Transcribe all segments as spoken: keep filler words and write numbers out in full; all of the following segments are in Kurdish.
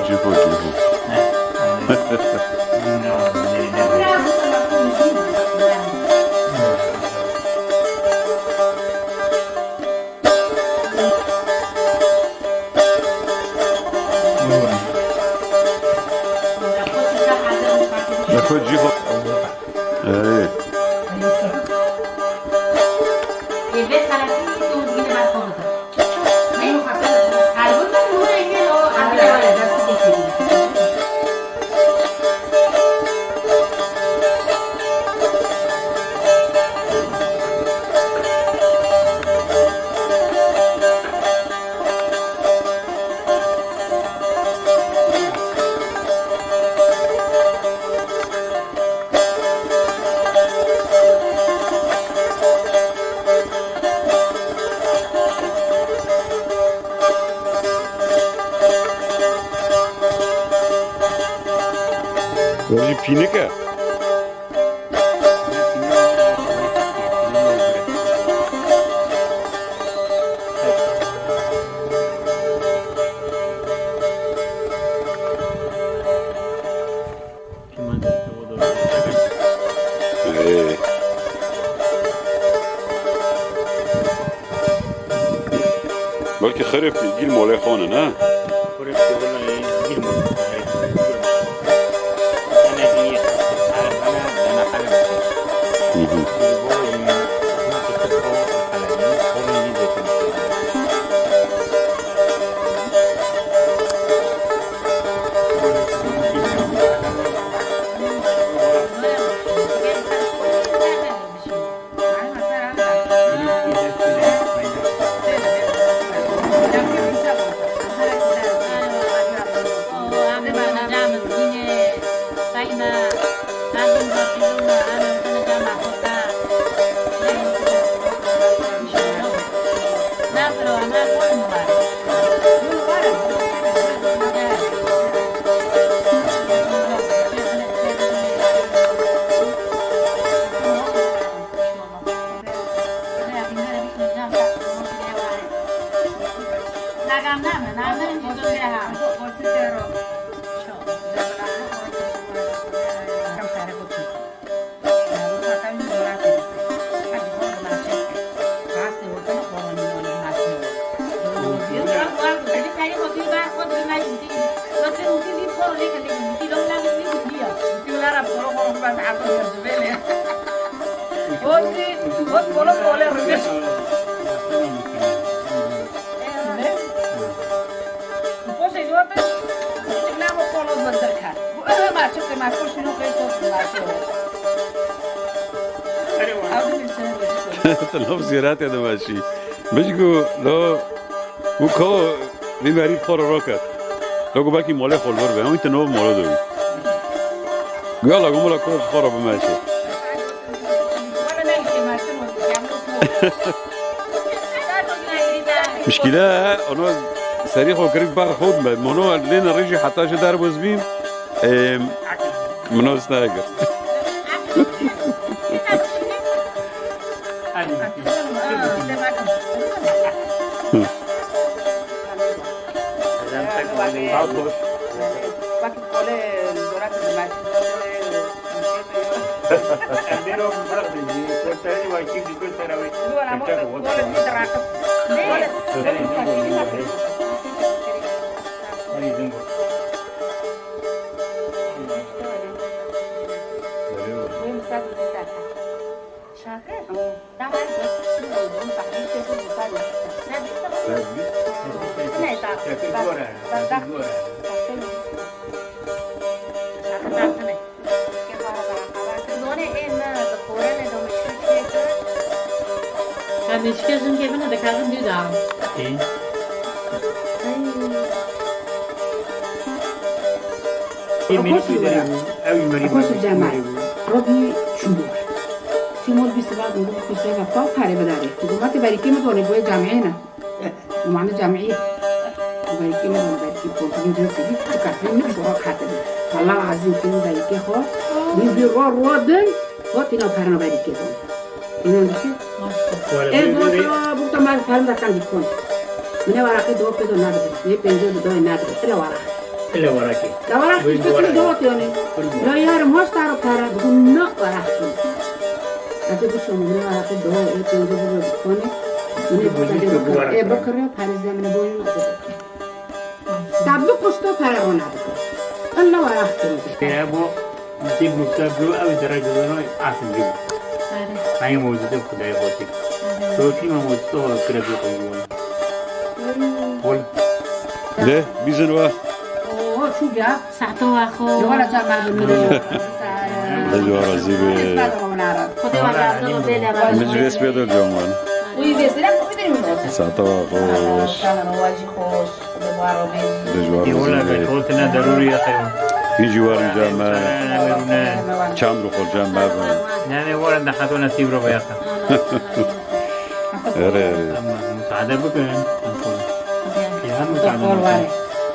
Cî xwe, cî xwe. Li xwe cî xwe. Ê. Wê jî pînik e. Ê. Belkî xerê gîl molê xwe ne, ne? Hı hı. Tu nav ziyarete de maşî. Bijî ku lo û ko vî merî xwe re roket. Lo ku belkî molê xwe li vir be. Ew te nov molo de bî. Guya la gumula ko xwe re bimeşe. Mişkîle he, ono serî xwe kirik bar xwe me. Mono lê ne rêjî heta ji derbuz bî. Em, min o snager. Em êşikiya jinkê min e, dikevin dû da. Ê. Ê, Akoşu Merî Wera. Ew Merî Akoşu Wera. Cemal. Robi Çumur. Timur Bisra. Û xwe seba pa parê bidarê. Û ma te berîkê min donê boyê camiyê ne. Û ma min camiyê. Û berîkê min donê berîkê kontanî cinsê bî, tu kartê min şora qate bî. Wallah azîm kê min berîkê xwe. Min bî ro ro din, xwe tîna perna berîkê don. Înan dişê? Ê, do ta, bu ta ma parim da kan dikon. Min ê waraqê do pê do nadibe. Yê pêncê do do nadibe. Tile waraq. Ile waraqê. La waraq Wê işte waraqê. Tile do tiyone. Wê waraqê. La yarım hoş taro para. Bu ne waraq ki? Ate bu şomu ne waraqê do, yê pêncê do dikone. Min ê Bu bu ta işte de bu bakır. Waraq. Ê bakır ya, Paris de min boyun. Tabi kusto para ona dikon. Allah waraq ki. Ê bu Zî mukte bû, ew derece zano asıl gibi. Are. Aynı mevzuda Xwedayê xweşik. Are. Sokî me mevzuda kire bû qeyûn. Bol. De, bizin wa. Oo, şu ya, sato wa xo. Wala çamar bunu. Xwedê wa razî be. Xwedê wa razî be. Min ji vê sibê de can wan. Uy, vê sibê de. Sato wa xweş. Tamam, wajî xweş. Dejwar Ê wela be, be. Kotine derûrî ye xeyo. Hîn jî werin cem me. Çand ru xol cem me bin. Ne, ne, werin de xeto nesîb ro be yaxe. Ere, ere. Tamam, müsaade bikin. Ya, müsaade bikin.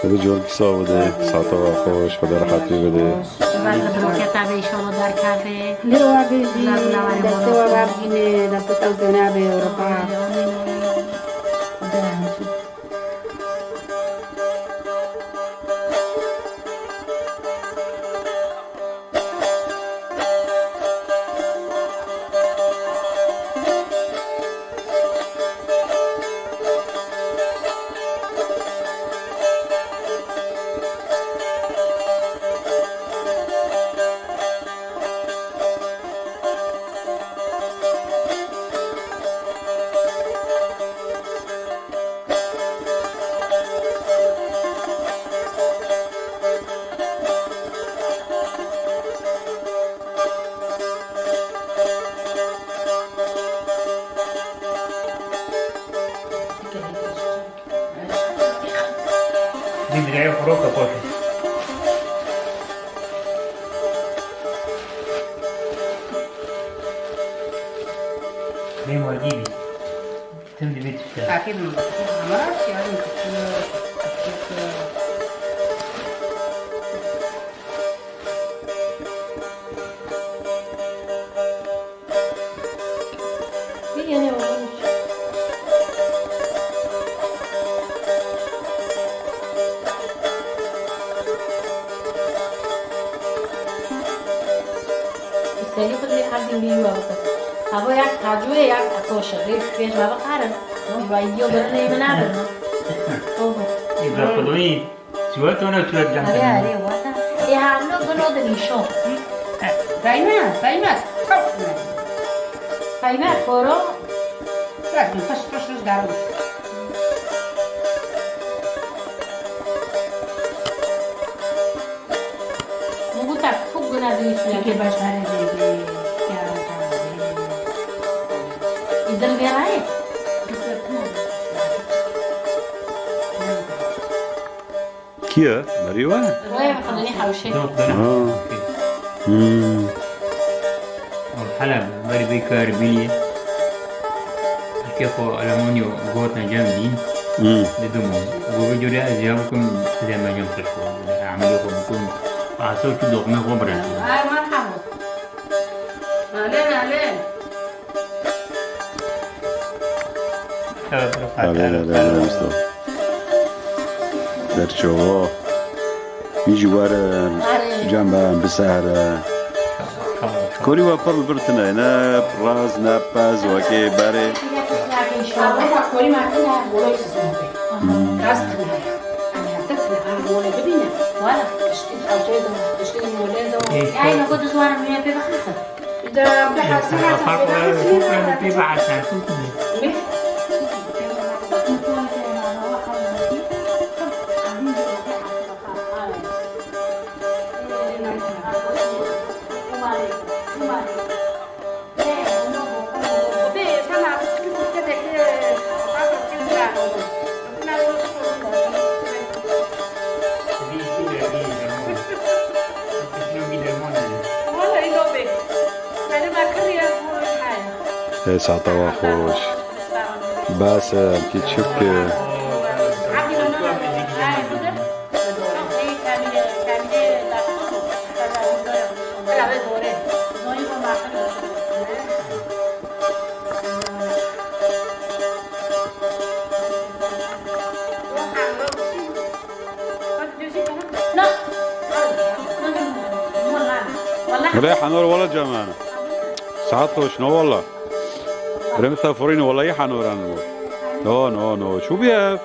Xwedê cor kisa bide, saeta we xweş, Xwedê rehetî bide. Şivan li biroketa be, înşallah derkeve. Lê wa bêjî, destê we vabîne, destê te zêne be, Ewropa. Amin, amin, amin. Xwedê rehetî. Dî dirê xwe ro kapote. Bê mordî bî. Tim divê tişta. Takip mi? Ama şey, hani, Serî xwe lê erdî lê wî wabite. Havo yak hacû ye, yak etoş e. Rê pêş ve biqerin. Vay, yo birinê min nabirne. Oho. Îbra Xwedayî. Suwet ona suwet can. Are, are, wata. E, ha, no, no, de nişo. Peyme, peyme. Çok ne? Peyme, koro. Bak, taş, taş, taş, darmış. Muguta, çok güne de nişo. Peki, başları dedi. Ya, tamam. İdil verayı. Kî ye? Berî we? Wê Xwedê hewşê. Ha. Hmm. Hala berî vê kar bînî. Ke xwe Alemanyo gotin cem dîn. Hmm. Didim o. Go vê cure ez ya bikim, ez ya me cem xweş xwe. Emelê xwe bikim. Asa çû doxmê xwe biresin. Ay, merhaba. Alen, alen. Alê, alê, alê, Mustafa. Derçovo. Min jî werin. Arê. Cem ben bi sehre. Korî we pir li vir tune. Ne rast, ne pez, wekê berê. Hmm. Rast tune. Em her tune. Em molê bibîne. Wala. Piştî ewtê de, piştî molê de. Ê, Yayla xwe dizwarim wê pê bixesin. Hey, saeta we xweş. Bes e, em kî çi bike? Wele Henor wele cemane. Saet hoş no wele. Rem tefurin wele Henoran bu. No, no, no. Şu bir ev.